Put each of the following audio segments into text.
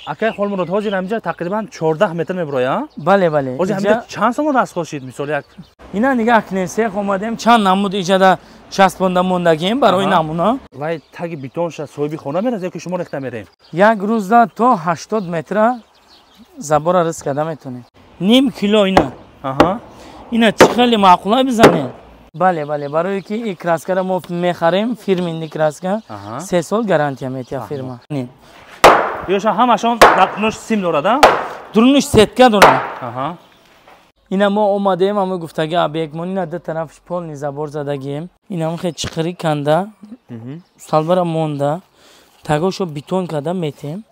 Акай Холмурод, ҳозир ҳаминҷа тақрибан 14 метр мебироя? Бале, бале. Ҳозир ҳаминҷа чанд сомон расход шид, мисол як? Ина нигаҳ кунед, сех омадем, чанд намуд иҷада часпонда мондагием барои намуна. Вай таги бетонша соҳиби хона меразад ё ки шумо рехта мерем? Як рӯзда то 80 метра забора рис карда метонем. Ним кило ина. Ина чӣ хеле маъқула бизанед. Бале, бале, барое ки и краскара мо мехарем, фирменный краска, 3 сол гарантия метиҳад фирма. Ёша ҳамашон дарунаш сим дорад, а? Дурунаш сетка дорад. Ина мо омадем, ҳама гуфтаги объектмон, ина ду тарафш полный забор задагием. Ина хе чиқири канда, салбара монда, тагошо бетон карда метем.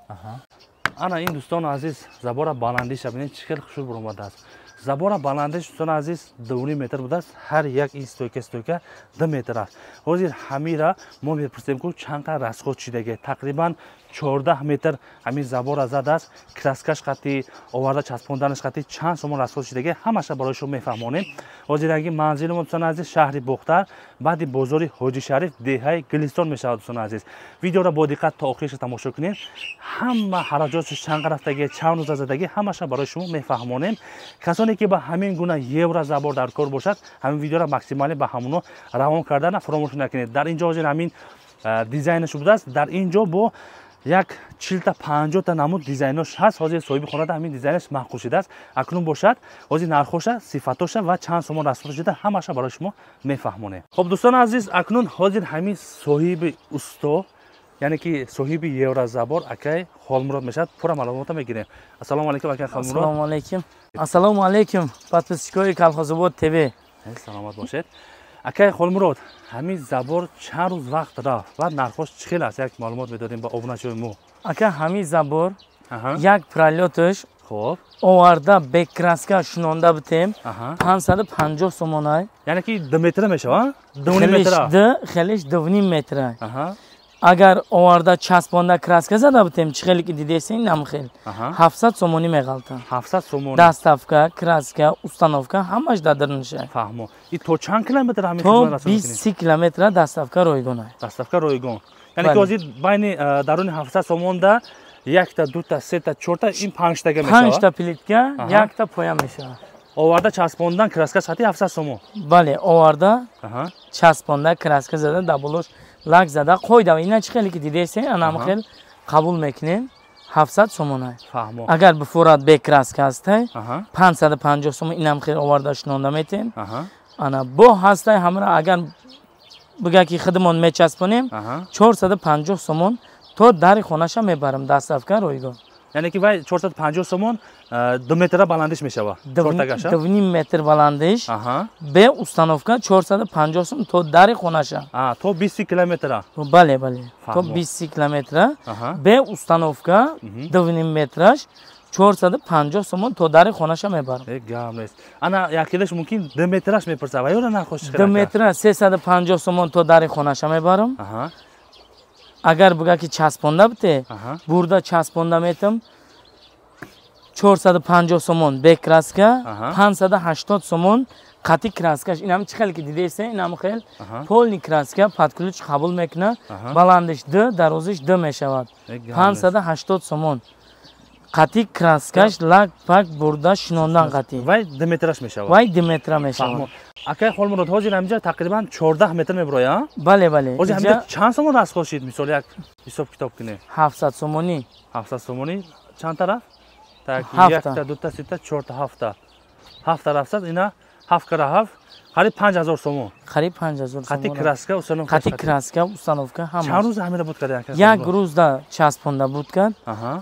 Ана ин, дӯстони азиз, забора баландиша бинед, чӣ хел хушур баромадааст. Забора баландиш, дӯстони азиз, 2,5 метр будааст. Ҳар як ин стойка 2 метр аст. Ҳозир ҳамира мо мепурсем, ку чанд қадр расход шидаге. Тақрибан 14 метр ҳамин забора задааст, краскаш қати, оварда часпонданаш қати чанд сомон расход шидаге, ҳамаша барои шумо мефаҳмонем. Ҳозир ранги манзили мо, дӯстони азиз, шаҳри Бохтар, баъди бозори Ҳоҷи Шариф, деҳаи Гулистон мешавад. Дӯстони азиз, видеоро бо диққат то охириша тамошо кунед. Ҳама ҳараҷотш чанд рафтаги, чанд рӯза задаги, ҳамаша барои шумо мефаҳмонем. Касоне ки ба ҳамин гуна еврозабор дар кор бошад, ҳамин видеоро максимально ба ҳамоно равон кардана фаромӯш накунед. Дар ин ҷо ҳозир ҳамин дизайнаш будааст. Дар ин ҷо бо як 40-та 50-та намуд дизайнош ҳаст. Ҳозир соҳиби хонада ҳамин дизайнаш маъқул шудааст. Акнун бошад, ҳозир нархоша, сифатоша ва чанд сомон расход шуда, ҳамаша барои шумо мефаҳмонем. Хоб, дӯстони азиз, акнун ҳозир ҳамин соҳиби усто, яъне ки соҳиби еврозабор, акай Холмурод мешавад, пурра маълумота мегирем. Ассалому алайкум, акай Холмурод. Ассалому алайкум. Ассалому алайкум, подписчикои Калхозобод ТВ. Саломат бошед. Акай Холмурод, ҳамин забор чанд рӯз вақт рафт ва нархош чӣ хел аст, як маълумот медодем ба обуначиҳои мо. Ака, ҳамин забор як пролёташ оварда бе краска шунонда битем, 550 сомонай. Яъне ки 2 метра мешавад, 2,5 метра? Хелеш 2,5 метра. Агар оварда часпонда краска зада битем, чӣ хеле ки дидесин, намхел 700 сомонӣ меғалта. 700 сомонӣ. Доставка, краска, установка ҳамаш дар даруниша. Фаҳмо. И то чанд километр ҳамин хизмат расонӣ? То 20 километра доставка ройгон. Доставка ройгон. Яъне ки ҳозир байни даруни 700 сомонда якта, дута, сета, чорта, ин панҷтага мешавад. Панҷта плитка, якта поя мешавад. Оварда часпондан, краска сати 700 сомон. Бале, оварда часпонда, краска зада, даболош лак зада қойда. Ина чӣ хеле ки дидесен, анам хел қабул мекунем, 700 сомонай. Фаҳмо. Агар бифурад, бе краска ҳастай, 550 сомон, инам хел оварда шунонда метем. Ана бо ҳастай ҳамра, агар бига ки худмон мечаспонем, 450 сомон то дари хонаша мебарам, доставка ройгон. Яъне ки вай 450 сомон 2 метра баландиш мешавад? 2,5 метр баландиш, бе установка 450 сом то дари хонаша. То 20 километра? Бале, бале, то 20 километра бе установка 2,5 метраш 450 сомон то дари хонаша мебарам. Гап нест. Ана якелеш мумкин 2 метраш мепурсад, ва ёра нархош? 2 метра 350 сомон то дари хонаша мебарам. Агар бига ки часпонда бите, бурда часпонда метам, 450 сомон бе краска, 580 сомон қати краскаш. Инам чӣ хеле ки дидесе, инам хел полный краска под ключ қабул мекуна. Баландиш 2, дарозиш 2 мешавад, 580 сомон қати краскаш, лак пак бурда шинондан қати. Вай 2 метраш мешавад? Вай 2 метра мешавад. Акай Холмурод, ҳозир ҳаминҷа тақрибан 14 метр мебироя? Бале, бале. Ҳозир ҳаминҷа чанд сомон расход шид, мисол як ҳисоб китоб кунем? 700 сомонӣ. 700 сомонӣ чанд тараф? Так, якта, дута, сета, чорта, ҳафта, ҳафт тарафсад. Ина ҳафт кара ҳафт, қариб 5000 сомон. Қариб 5000. Қати краска, установка. Қати краска, установка ҳама. Чанд рӯз ҳамира буд карда? Як рӯзда часпонда буд кард,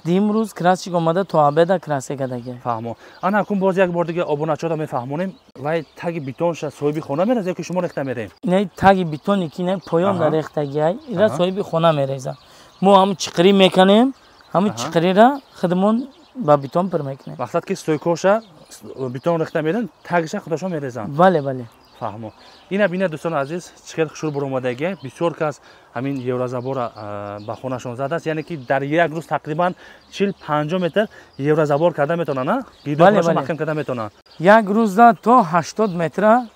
дим рӯз красчик омада то обеда краска кардаги. Фаҳмо. Ана акун боз як бор дига обуначода мефаҳмонем. Вай таги бетонша соҳиби хона меразад ё ки шумо рехта мерем? Ина таги бетоне ки ина поён рехтагиай, ира соҳиби хона мереза. Мо ҳам чиқирӣ мекунем, ҳамин чиқирира худмон ба бетон пур мекунем. Мақсад ки стойкоша бетон рехта мерем, тагиша худашон мерезанд. Бале, бале. Фаҳмо. Ина бинед, дӯстони азиз, чӣ хел хушрӯ баромадагия. Бисёр кас ҳамин еврозабора ба хонашон задааст. Яъне ки дар як рӯз тақрибан 40-50 метр еврозабор карда метавонанд, маҳкам карда метавонанд. Як рӯзда то 80 метра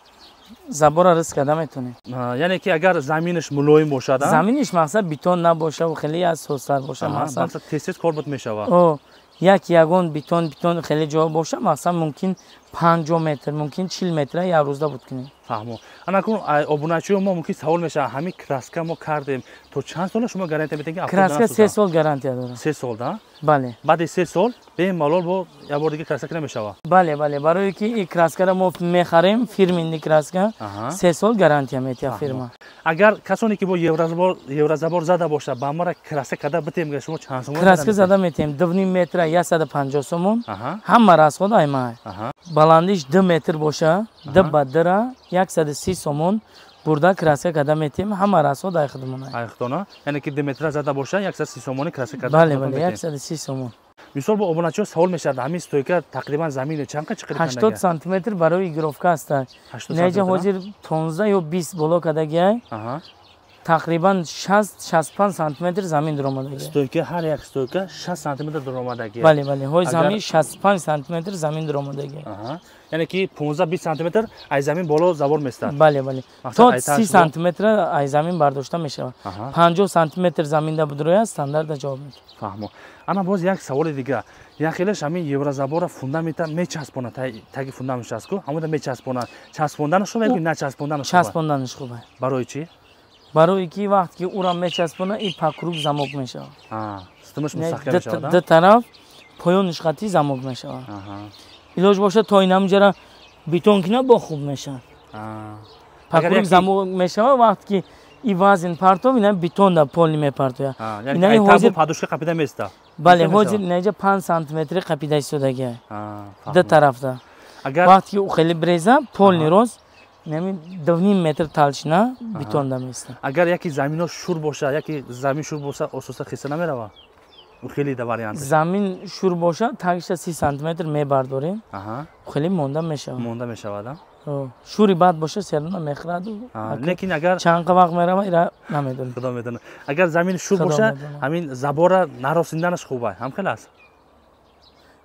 Забора рис карда метавонем. Яъне ки агар заминаш мулоим бошад, заминиш мақсад бетон набоша ва хеле аз состар боша, мақсад тез-тез кор буд мешавад. Як ягон бетон хеле ҷо боша, мақсад мумкин 50 метр, мумкин 40 метр як рӯзда буд кунем. Фаҳмо. Анакун обуначиҳо мо мумкин савол мешавад, ҳамин краска мо кардем, то чанд сола шумо гарантия медиҳед ки краска 3 сол гарантия дорад? 3 сол, да? Бале. Баъди 3 сол бемалол бо як бор дига краска намешавад? Бале, бале, барои ки ин краскаро мо мехарем, фирминни краска, 3 сол гарантия медиҳад фирма. Агар касоне ки бо еврозабор зада бошад, ба мара краска карда битем, шумо чанд сомон? Краска зада метем 2.5 метра 150 сомон. Ҳама расход аймай. Баландиш 2 метр боша, 2 ба 2 130 сомон бурда краска карда метем, ҳама расход ай худмон. Ай худона, яъне ки 2 метра зада боша, 130 сомони краска карда. Бале, бале, 130 сомон. Мисол бо обуначиҳо савол мешавад, ҳамин стойка тақрибан замини чанд қадр чиқир кардага? 80 сантиметр барои игровка аст. Неҷа ҳозир 15 ё 20 боло кардагиай. Тақрибан 60-65 сантиметр замин дуромадагиай. Стойка, ҳар як стойка 60 сантиметр дуромадагиай. Бале, бале, ҳои замин 65 сантиметр замин дуромадагиай. Яъне ки 15-20 сантиметр аз замин боло забор местад. Бале, бале. То 30 сантиметр аз замин бардошта мешавад. 50 сантиметр заминда будроя стандарта ҷавоб медиҳад. Фаҳмо. Ана боз як саволи дига. Як хелеш ҳамин еврозабора фундамента мечаспонад, таги фундаментш аст ку, ҳамонда мечаспонад. Часпонданаш хуб ё начаспонданаш хуб? Часпонданаш хуб. Барои чӣ? Барои ки вақт ки ура мечаспона, и по круг замок мешавад. Ситимаш мустаҳкам мешавад. Ду тараф поёниш қатъи замок мешавад. Илоҷ бошад то инамҷара бетон кина бо хуб мешавад. По круг замок мешавад, вақт ки и вазн партов, ина бетон да поли мепартояд. Ина ҳозир подушка қапида места. Бале, ҳозир инаҷа 5 сантиметри қапида истодагиай. Ду тарафда. Вақт ки хеле бреза, полни рост нами 2.5 метр толщина бетон да места. Агар яки замино шур боша, яки замин шур боша, ососа хиса намерава? Хеле да вариант. Замин шур боша, тагиша 30 сантиметр мебардорем. Хеле монда мешавад. Монда мешавад, а? Шури бад боша, серона мехӯрад. Лекин агар чанд вақт мерава, ира намедонам. Худо медонад. Агар замин шур боша, ҳамин забора наросинданаш хуб аст. Ҳам хел аст?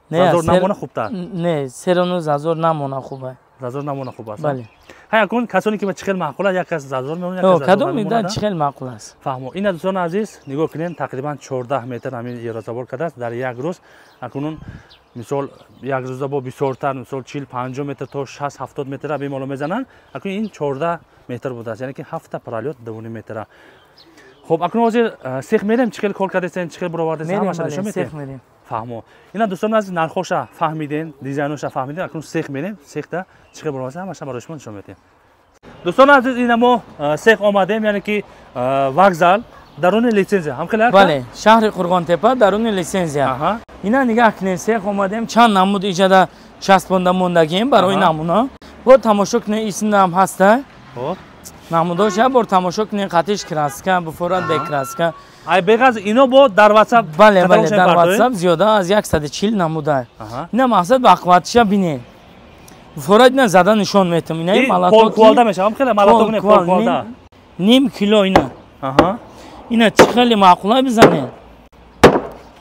Зазор намона хубтар. Не, серону зазор намона хуб аст. Зазор намона хуб аст. Бале. Ҳай акун касоне ки ба чӣ хел маъқул аст, як кас зазор мемонад, як кас кадом миқдор чӣ хел маъқул аст. Фаҳмо. Ина дӯстони азиз, нигоҳ кунед, тақрибан 14 метр ҳамин еврозабор кардааст дар як рӯз. Акунун мисол як рӯза бо бисёртар, мисол 40-50 метр то 60-70 метр бемало мезананд. Акун ин 14 метр будааст, яъне ки 7 пролёт 2.5 метра. Хоб, акун ҳозир сех мерем, чӣ хел кор кардесен, чӣ хел баровардесен, ҳамаша нишон медиҳем. Фаҳмо. Ина дӯстони азиз, нархоша фаҳмиден, дизайноша фаҳмиден, акнун сех мерем, сехда чӣ хел баровардесен, ҳамаша барои шумо нишон медиҳем. Дӯстони азиз, ина мо сех омадем, яъне ки вокзал даруни литсензия. Ҳам хеле? Бале, шаҳри Қурғонтепа даруни литсензия. Ина нигаҳ кунед, сех омадем, чанд намуд иҷада часпонда мондагием барои намуна. Бо тамошо кунед, исмам ҳаста. Хоб. Намудош як бор тамошо кунед, қатиш краска, буфорад бе краска. Ай беғаз ино бо дар WhatsApp. Бале, бале, дар WhatsApp зиёда аз 140 намуда. Ина мақсад ба қувватиша бинед. Буфорад ина зада нишон метам. Ина малаток. Пол кувалда мешавам, хеле малаток не, пол кувалда. Ним кило ина. Ина чӣ хеле маъқула бизанед.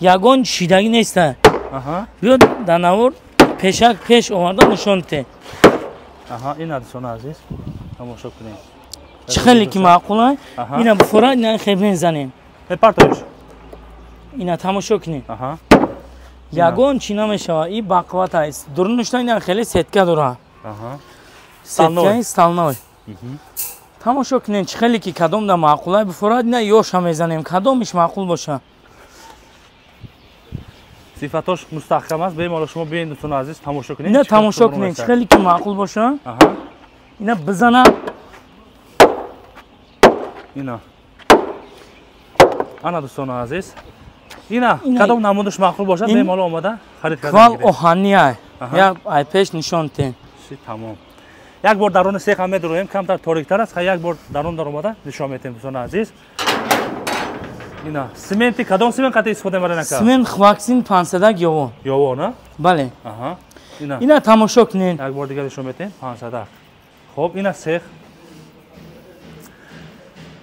Ягон шидагӣ неста. Биё дар навор пешак пеш оварда нишон те. Ина дӯстони азиз, тамошо кунед. Чӣ хеле ки маъқула, ина буфорад ина хеб мезанем. Мепартоиш. Ина тамошо кунед. Ягон чӣ намешавад, и бақувват аст. Дурунушта ина хеле сетка дорад. Сеткаи стальной. Тамошо кунед, чӣ хеле ки кадом да маъқула буфорад, ина ёша мезанем, кадомиш маъқул боша. Сифатош мустаҳкам аст. Бемалол шумо биёед дӯстони азиз, тамошо кунед. Ина тамошо кунед, чӣ хеле ки маъқул боша. Ина бизана. Ина. Ана дӯстони азиз, ина кадом намудаш маъқул бошад, бемалол омада харид карда мегиред. Квал оҳанӣ ай. Як ай пеш нишон тен. Тамом. Як бор даруни сех ҳам медуроем, камтар ториктар аст, як бор дарун даромада нишон метем дӯстони азиз. Ина сименти кадом симент қати истифода мебаред ака? Симент Хваксин 500 ёвон. Ёвон, а? Бале. Ина. Ина тамошо кунед. Як бор дигар нишон метем 500. Хоб, ина сех.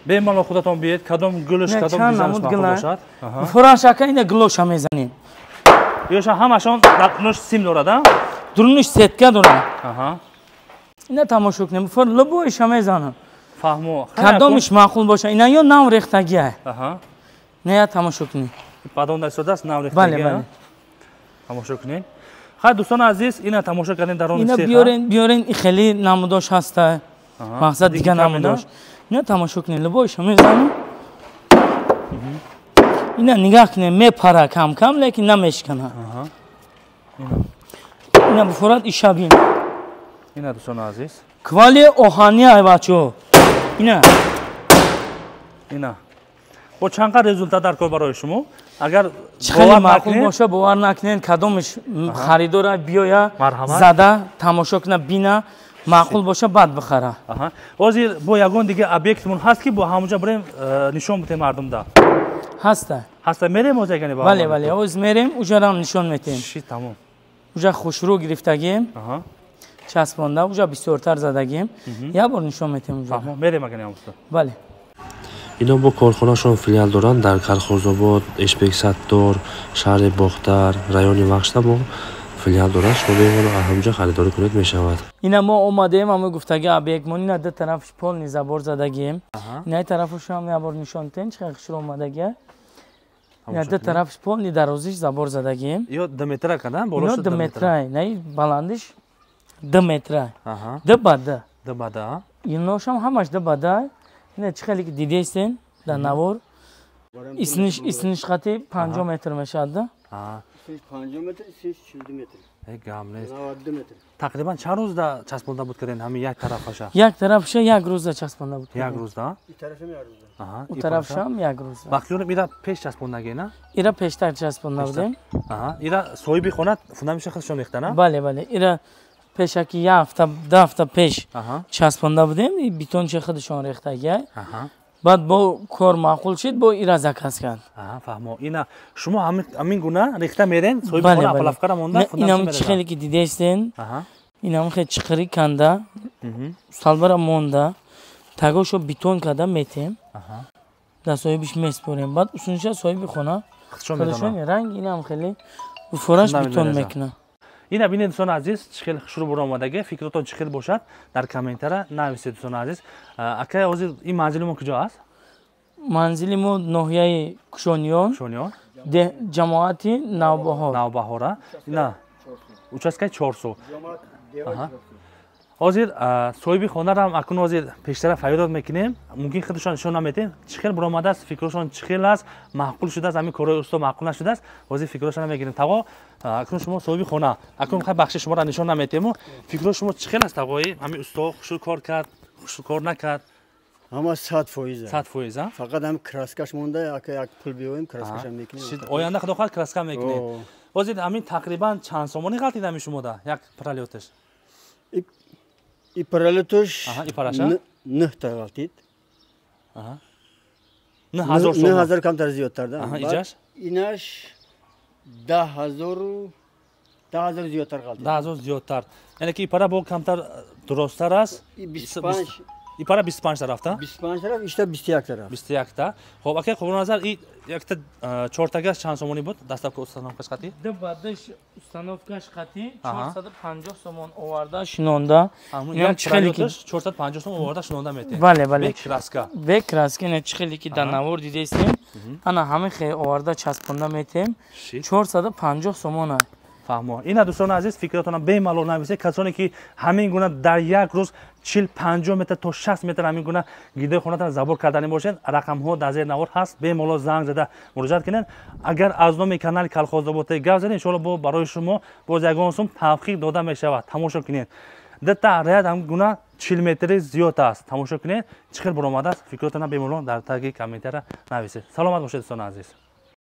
Бемалол худатон биед, кадом гулш, кадом дизайнш маъқул бошад. Фураш ака ина гулоша мезанем. Ёша ҳамашон дарунаш сим дорад, а? Дурунаш сетка дорад. Ина тамошо кунем, фор любойша мезанам. Фаҳмо. Кадомиш маъқул боша. Ина ё нав рехтагия. Аҳа. Не, я тамошо кунем. Падон дастодааст нав рехтагия. Бале, бале. Тамошо кунем. Хай дӯстони азиз, ина тамошо кардем дар он ина сеха. Биёрен, биёрен, и хеле намудош ҳаста. Мақсад дига намудош. Ина тамошо кунем, любойша мезанам. Ина нигаҳ кунем, мепара кам-кам, лекин намешкана. Ина буфорад ишабин. Ина дӯстони азиз. Квали оҳани ай бачо. Ина. Ина. Бо чанд қад результат дар кор барои шумо? Агар хеле маъқул боша, бовар накунед, кадомиш харидора биёя, зада тамошо куна, бина, маъқул боша, баъд бихара. Ҳозир бо ягон дига объектмон ҳаст ки бо ҳамонҷа бирем нишон битем мардумда? Ҳаста. Ҳаста, мерем ҳозир ягане ба? Бале, бале, ҳозир мерем, уҷарам нишон метем. Ши, тамом. Уҷа хушрӯ гирифтагем. Часпонда, уҷа бисёртар задагем. Як бор нишон метем уҷа. Мерем агане ҳамуста. Бале. Ино бо корхонашон филиал доранд дар Колхозобод, Эшбек Саттор, шаҳри Бохтар, райони Вахшта бо филиал доранд. Шумо бемалол аз ҳамҷо харидорӣ кунед мешавад. Ина мо омадем, ҳамои гуфтаги объектмон, ина ду тарафш полный забор задагием. Инаи тарафашам як бор нишон тен, чӣ хел хушрӯ омадагия. Ина ду тарафш полный дарозиш забор задагием. Ё 2 метра кадан, болош 2 метра, инаи баландиш 2 метра. 2 ба 2. 2 ба 2. Иношам ҳамаш 2 ба 2. Ина чӣ хеле ки дидестен дар навор, исниш хати 50 метр мешавад да? Исниш 50 метр, исниш 42 метр. Гам нест. 92 метр. Тақрибан чанд рӯзда часпонда буд карден ҳамин як тарафаша? Як тарафша як рӯзда часпонда буд. Як рӯзда? И тарафшам як рӯзда. У тарафшам як рӯзда. Вақтиёнам ира пеш часпондаги, на? Ира пештар часпонда будем. Ира соҳиби хона фундаментша худшон рехта, на? Бале, бале. Ира пешаки як ҳафта, ду ҳафта пеш часпонда будем, бетонча худшон рехтагия. Баъд бо кор маъқул шид, бо ира заказ кард. Фаҳмо. Ина шумо ҳамин гуна рехта мерен, соҳиби хона апалавкара монда, инам чӣ хеле ки дидестен, инам хеле чиқирӣ канда, салбара монда, тагошо бетон карда метем, дар соҳибиш меспорем. Баъд усунша соҳиби хона худшон ранг инам хеле фораш бетон мекунад. Ина бинед дӯстони азиз, чӣ хел хушрӯ бура омадаги, фикротон чӣ хел бошад, дар комментара нависед дӯстони азиз. Акай, ҳозир ин манзили мо куҷо аст? Манзили мо ноҳияи Кушониён, ҷамоати Навбаҳор. Навбаҳора. Ина участкаи 400. Ҳозир соҳиби хонарам акун ҳозир пештара фарёдот мекунем, мумкин худашон нишон наметем, чӣ хел буромадааст, фикрошон чӣ хел аст, маъқул шудааст, ҳамин корҳои усто маъқул нашудааст, ҳозир фикрошонро мегирем. Тағо, акун шумо соҳиби хона, акун хай бахши шуморо нишон наметему, фикрои шумо чӣ хел аст тағои? Ҳамин усто хушрӯ кор кард, хушрӯ кор накард? Ҳама 100%. 100%, а? Фақат ҳам краскаш монда, ака як пул биёем, краскашам мекунем. Оянда худо хоҳад краска мекунем. Ҳозир ҳамин тақрибан чанд сомонӣ ғалтид ҳамин шумода як пролёташ? И пролёташ и параша? 9 та ғалтид. 9000 сомон. 9000 камтар зиёдтар да. Иҷаш? Инаш 10000, 10000 зиёдтар ғалтид. 10000 зиёдтар. Яъне ки ипара бо камтар дуросттар аст. 25. Ипара 25 тарафта? 25 тараф, ишта 21 тараф. 21 та. Хоб, акай Қурбонназар, и якта чортагаш чанд сомонӣ буд? Доставка установкаш қатӣ? Ду ба даш установкаш қатӣ 450 сомон оварда шинонда. Инам чӣ хеле ки 450 сомон оварда шинонда метем. Бале, бале. Бе краска. Бе краска, ина чӣ хеле ки дар навор дидестем. Ана ҳамин хел оварда часпонда метем. 450 сомон ай. Фаҳмо. Ина дӯстони азиз, фикротонро бемалол нависед. Касоне ки ҳамин гуна дар як рӯз 40-50 метр то 60 метр ҳамин гуна гидои хонатон забор кардани бошед, рақамҳо дар зери навор ҳаст, бемалол занг зада муроҷиат кунед. Агар аз номи канали Колхозобод гап задед, иншоалло бо барои шумо боз ягон сум тавфиқ дода мешавад. Тамошо кунед. Дата ряд ҳамин гуна 40 метри зиёд аст. Тамошо кунед, чӣ хел баромадааст, фикротонро бемалол дар таги комментария нависед. Саломат бошед, дӯстони азиз.